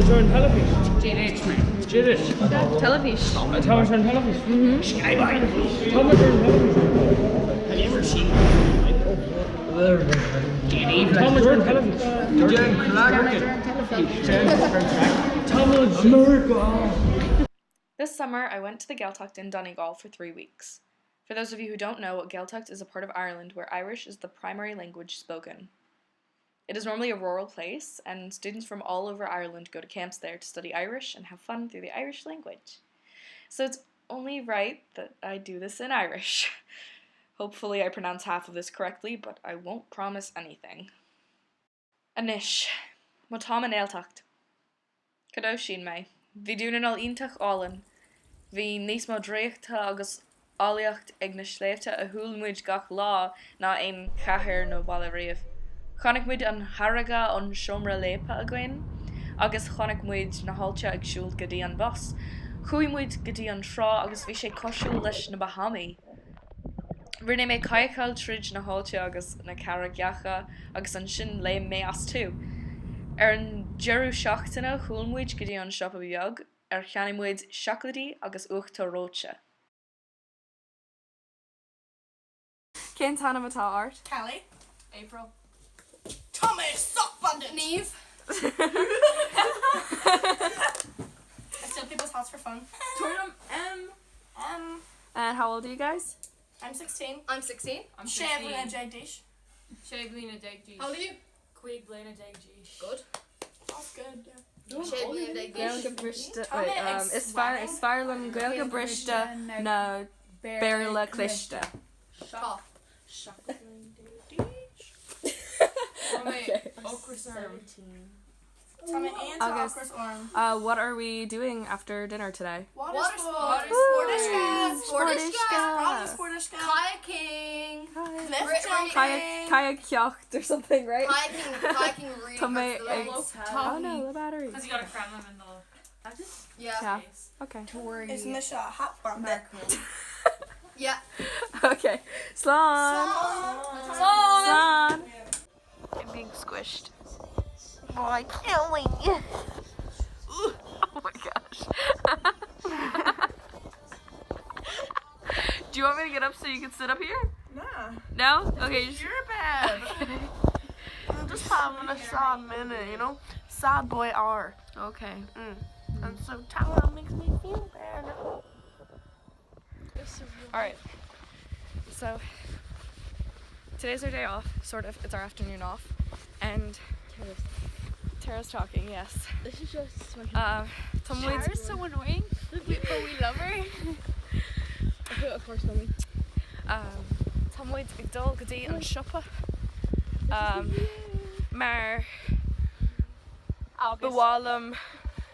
Tá sé ar an teilifís. Did Teilifís. Tá sé ar an teilifís. Tá muid ar an teilifís. Tá muid ar an teilifís. Tá muid America. This summer I went to the Gaeltacht in Donegal for 3 weeks. For those of you who don't know, Gaeltacht is a part of Ireland where Irish is the primary language spoken. It is normally a rural place, and students from all over Ireland go to camps there to study Irish and have fun through the Irish language. So it's only right that I do this in Irish. Hopefully I pronounce half of this correctly, but I won't promise anything. Anois, má táim i nGaeltacht, cad ó shín mé? Bhí Dún na nGall iontach álainn. Bhí níos mó draíochta agus áilleacht ag na sléibhte a shiúil muid gach lá ná aon chathair nó baile riamh. Chonaic muid an fharraige ón seomra leapa againn agus chonaic muid na haillte ag siúl go dtí an bus. Chuaigh muid go dtí an trá agus bhí sé cosúil leis na Bahámaí. Rinne mé cadhcáil tríd na haillte agus na carraigeacha agus ansin léim mé astu. Ar an deireadh seachtaine shiúil muid go dtí an siopa beag ar cheannaigh muid seacláidí agus uachtar reoite. Cén t-ainm atá ort? Kelly. April. Tá mé sock bandit! Niamh. I steal people's hats for fun. Tabhair dom M M. And how old are you guys? I'm 16. I'm 16. I'm 16. Sé bliana déag d'aois. Sé bliana déag d'aois. How old are you? Cúig bliana déag d'aois. Good. That's good, yeah. Sé bliana déag d'aois. Gaeilge briste Tá mé ag um, is fearr is fearr liom Gaeilge briste ná Béarla cliste. Tá. Seacht bliana déag d'aois. Tá mé ocras orm. Tá mé iontach Agus ocras orm. uh, what are we doing after dinner today? Water Water sport. sport. Sport uisce. Sport uisce. Sport uisce. Kayaking. Cliff Ri- jumping. Kayak kayakeacht or something, right? Kayaking kayaking really Tá mé hurts the ag legs. Oh no, the battery. Because you gotta cram them in the Yeah. Yeah. Okay. Is mise hat bandit. Yeah. Okay. Slán. Slán. I'm being squished. Boy, killing. Oh my gosh. Do you want me to get up so you can sit up here? Nah. No? Okay. You just... You're bad. I'm just having a sad minute, you know? Sad boy R. Okay. Mm. And so Tara makes me feel better. All right. So today's our day off, sort of. It's our afternoon off, and Tara's talking. Yes. This is just Um, tá muid Tara's so annoying, we, but we love her. Of course, mommy. um, tá muid ag dul go dtí an siopa um, mar ba mhaith liom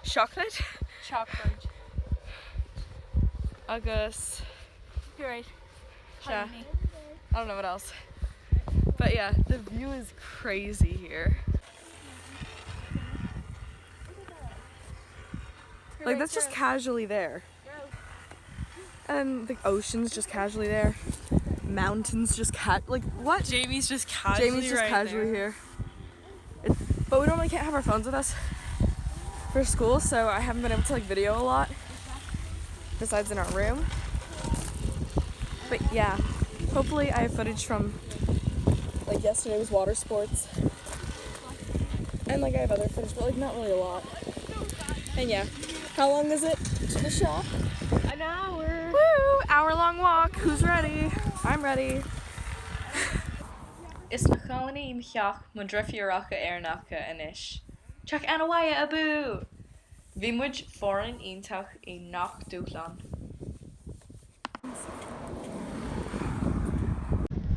seacláid Chocolate. agus You're right. sea, I don't know what else. But yeah, the view is crazy here. Like that's just casually there. And the ocean's just casually there. Mountains just cat like what? Jamie's just casually Jamie's just right casually there. here. It's, but we normally can't have our phones with us for school, so I haven't been able to like video a lot. Besides in our room. But yeah, hopefully I have footage from like yesterday was water sports. And like I have other footage, but like not really a lot. And yeah, how long is it to the shop? An hour. Woo! Hour long walk. Who's ready? I'm ready. Is na cailíní im theach mo dheirfiúracha Éireannacha anois. Teach Anna Wyatt abú! Bhí muid foireann iontach i ngach dúshlán.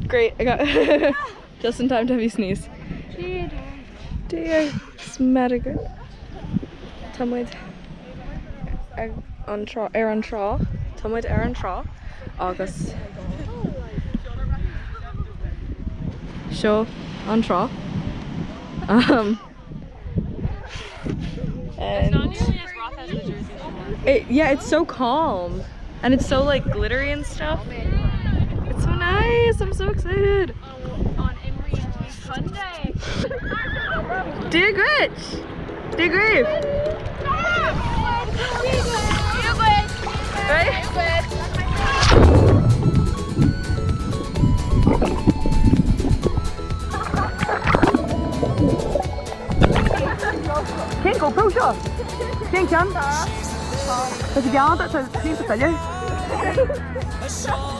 Great, I got just in time to have you sneeze. Dear Smedigan. Tá muid ar an trá ar an trá Tá muid ar an trá agus seo an trá. Um, It's not and nearly as rough as the Jersey Shore. it, yeah, it's so calm and it's so like glittery and stuff. It's so nice. I'm so excited. On Emery Sunday. Dear Gritch! Dear Grave! Ready? Cén GoPro seo? Cén ceann? Tá sé geall tá cén sa tuile?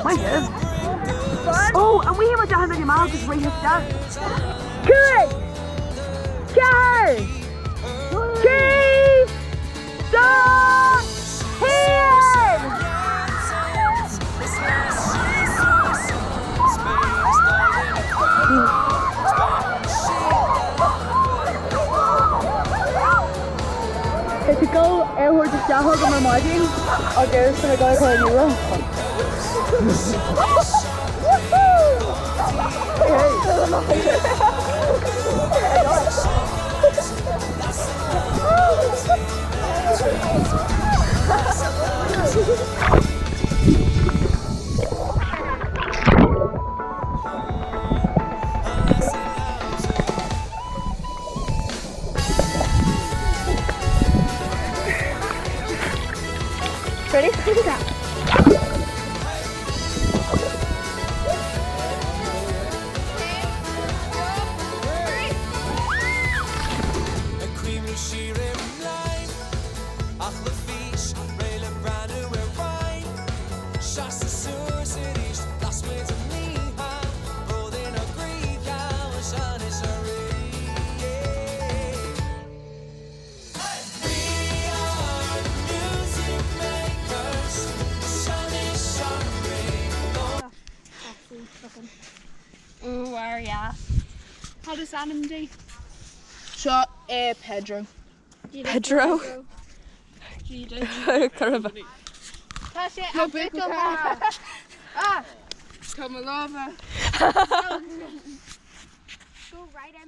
Maith sibh. Ó, an bhfuil muid achan duine amach agus rith isteach? 5, 4, 3, 2, 1! Tá tú go ar thabhairt isteach agam ar maidin agus tá mé ag dul a chur in iúl. Ready? Ooh, are ya? Cad is ainm di? Seo é Pedro. Pedro. Tá sé a Ah! Tá mo lámha.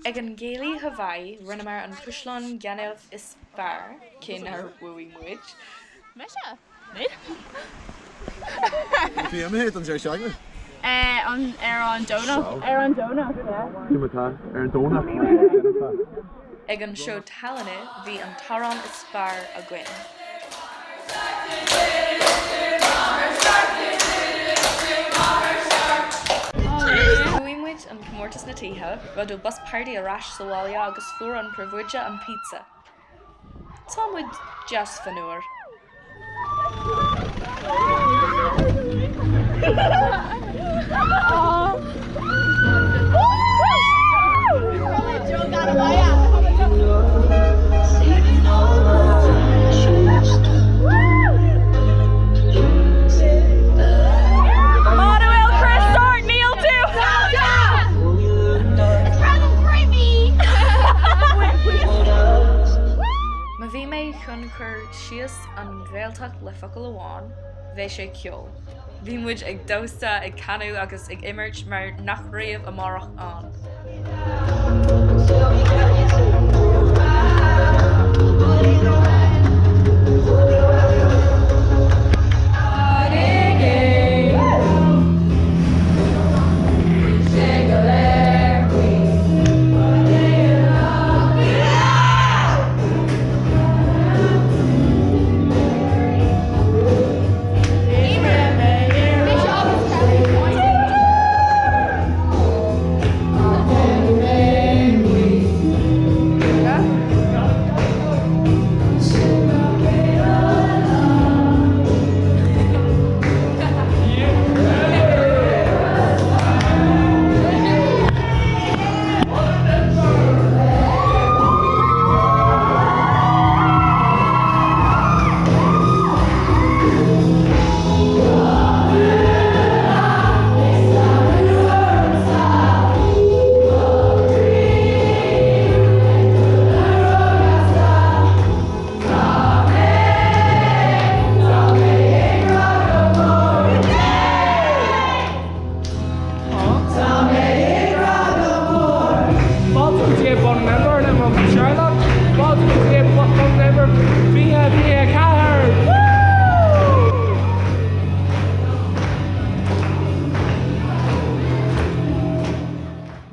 Ag an gcéilí Haváí, rinneamar an caisleán gainimh is fearr, cé nár bhuaigh muid. Mise? Bhí imithe don deireadh seachtaine. An ar an Domhnach. Ar an Domhnach, yeah. Cé mar tá? Ar an Domhnach. Ag an seó tallainne, bhí an t-arán is fearr againn. Bhuaigh muid an comórtas na tithe, rugadh bus party ar ais sa bhaile agus fuair an príomhoide an pizza. Tá muid deas fionnuar. Manuel Chris start Neil too! Má bhí mé chun cur síos an Ghaeltacht le focal amháin, bheadh sé ceol. Bhí muid ag damhsa, ag canadh agus ag imirt mar nach raibh amárach ann. Fáilte go dtí bun member le mo Sherlock, fáilte go dtí bun member 2024! Woo!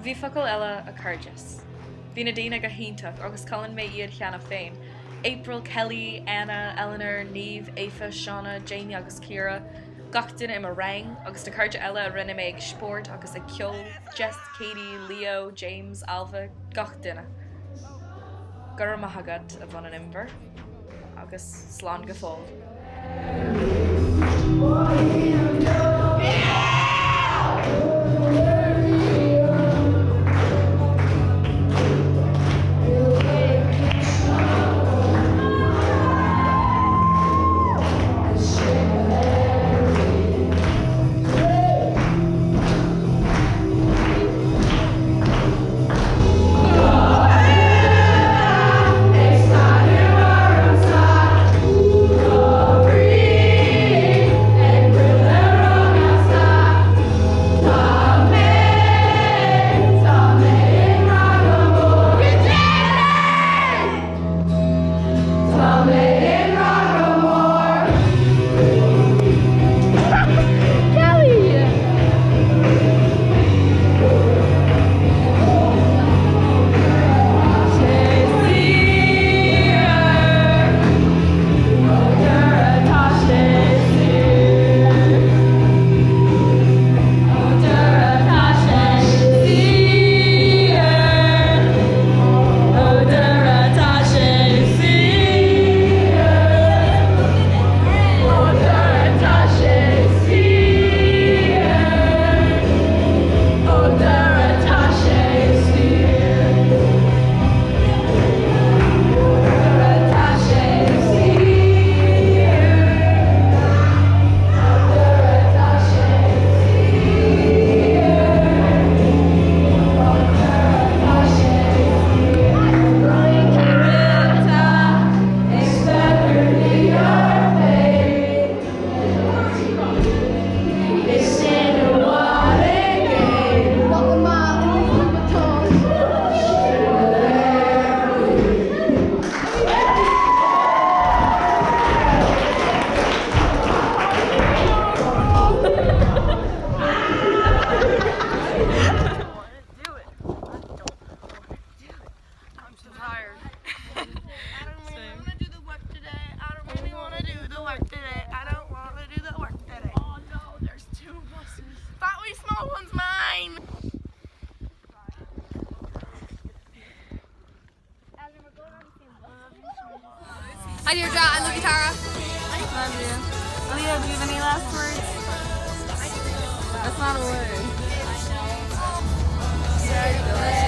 Bhí focal eile, a cairdeas. Bhí na daoine go hiontach agus cailleann mé iad cheana féin. April, Kelly, Anna, Eleanor, Niamh, Aoife, Shauna, Jamie agus Ciara, gach duine i mo rang, agus na cairde eile a rinne mé ag spórt agus ag ceol, Jess, Katie, Leo, James, Ailbhe, gach duine. Go raibh maith agat, a Bhun an Inbhir, agus slán go fóill. Hi Deirdre, I love you Tara. Love you. Leah, do you have any last words? That's not a word.